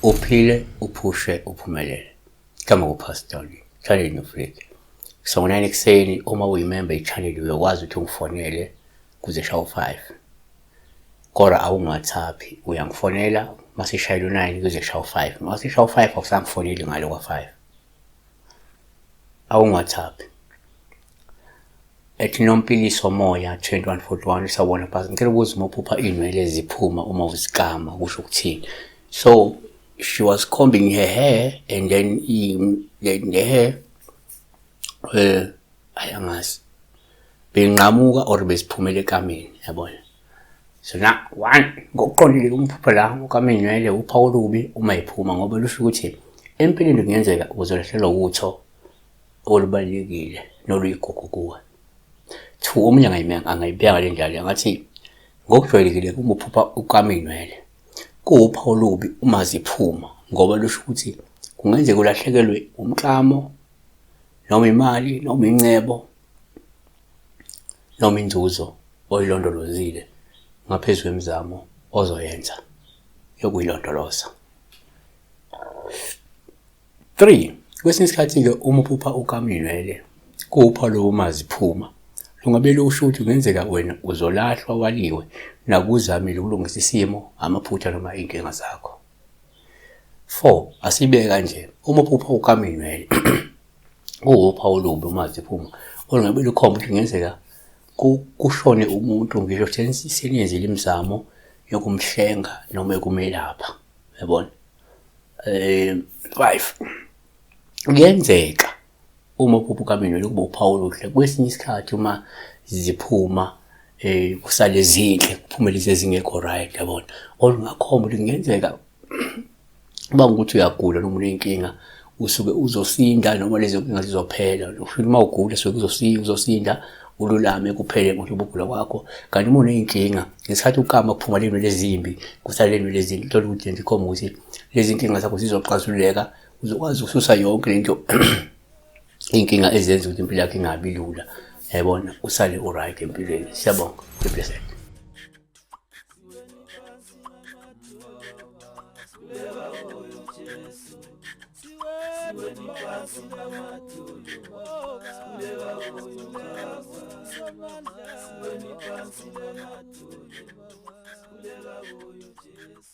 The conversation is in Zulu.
Uphile, uphushe, uphumelele. Igama kuPastor Lee, channel noFrick. So ngo-9 ekuseni uma uyimember i-channel uyokwazi ukuthi ungifonele kuze shawu 5. Kodwa awungi-WhatsApp, uyangifonela masishayela u-9 kuze kushawu 5. Masishawu 5 awusangifoneli ngale kwa-5. Awungi-WhatsApp. Ethi Nompiliso Moya 2141 sawubona bhasi ngicela ukubuza uma uphupha iy'nwele ziphuma uma uzikama kusho ukuthini so she was combing her hair and then the hair ayi angazi benqamuka or besiphumela ekameni yabona so na one ngokuqondile umphupha la ukama iy'nwele uphawu olubi uma iphuma ngoba lusho ukuthi empilweni kungenzeka uzolahlekelwa utho olubalulekile noluyigugu kuwe. Two, omunye angayibeka ngale ndlela angathi ngokujwayelekile uma uphupha ukama iy'nwele kuwuphawu olubi uma ziphuma ngoba lusho ukuthi kungenzeka ulahlekelwe umklamo noma imali noma incebo noma inzuzo oyilondolozile ngaphezu kwemizamo ozoyenza yokuyilondoloza. 3 kwesinye isikhathi-ke uma uphupha ukama iy'nwele kuwupha lowo uma ziphuma lungabe lusho ukuthi kungenzeka wena uzolahlwa waliwe nakuzamile ukulungisa isimo amaphutha noma iy'nkinga zakho. 4 asibeke kanje uma uphupha ukama iy'nwele kuwupha olubi uma ziphuma olungabe lukhomba ukuthi kungenzeka kushone umuntu ngisho seniyenzile imizamo yokumhlenga noma yokumelapha yabona. 5 kuyenzeka uma uphupha ukamini kuba uphawu oluhle kwesinye isikhathi uma ziphuma kusale zinhle kuphume lezi ezingekho right yabona olungakhomba ukuthi kungenzeka uba ukuthi uyagula noma uney'nkinga usuke uzosinda noma lezo nkinga zizophela uma ugula suke uzosinda ululame kuphele ngohlobo ukugula kwakho kanti uma uney'nkinga ngesikhathi ukama kuphuma ley'nwele ezimbi kusale ley'nwele ezinhle uthole ukuthi lento ikhomba ukuthi lezi nkinga zakho zizoxazululeka uzokwazi ukususa yonke lento iy'nkinga ezenza ukuthi impilo yakho ingabi lula yayibona usale u-right empilweni. Siyabonga. Be blessed. Sikhuleka kuyo Jesu.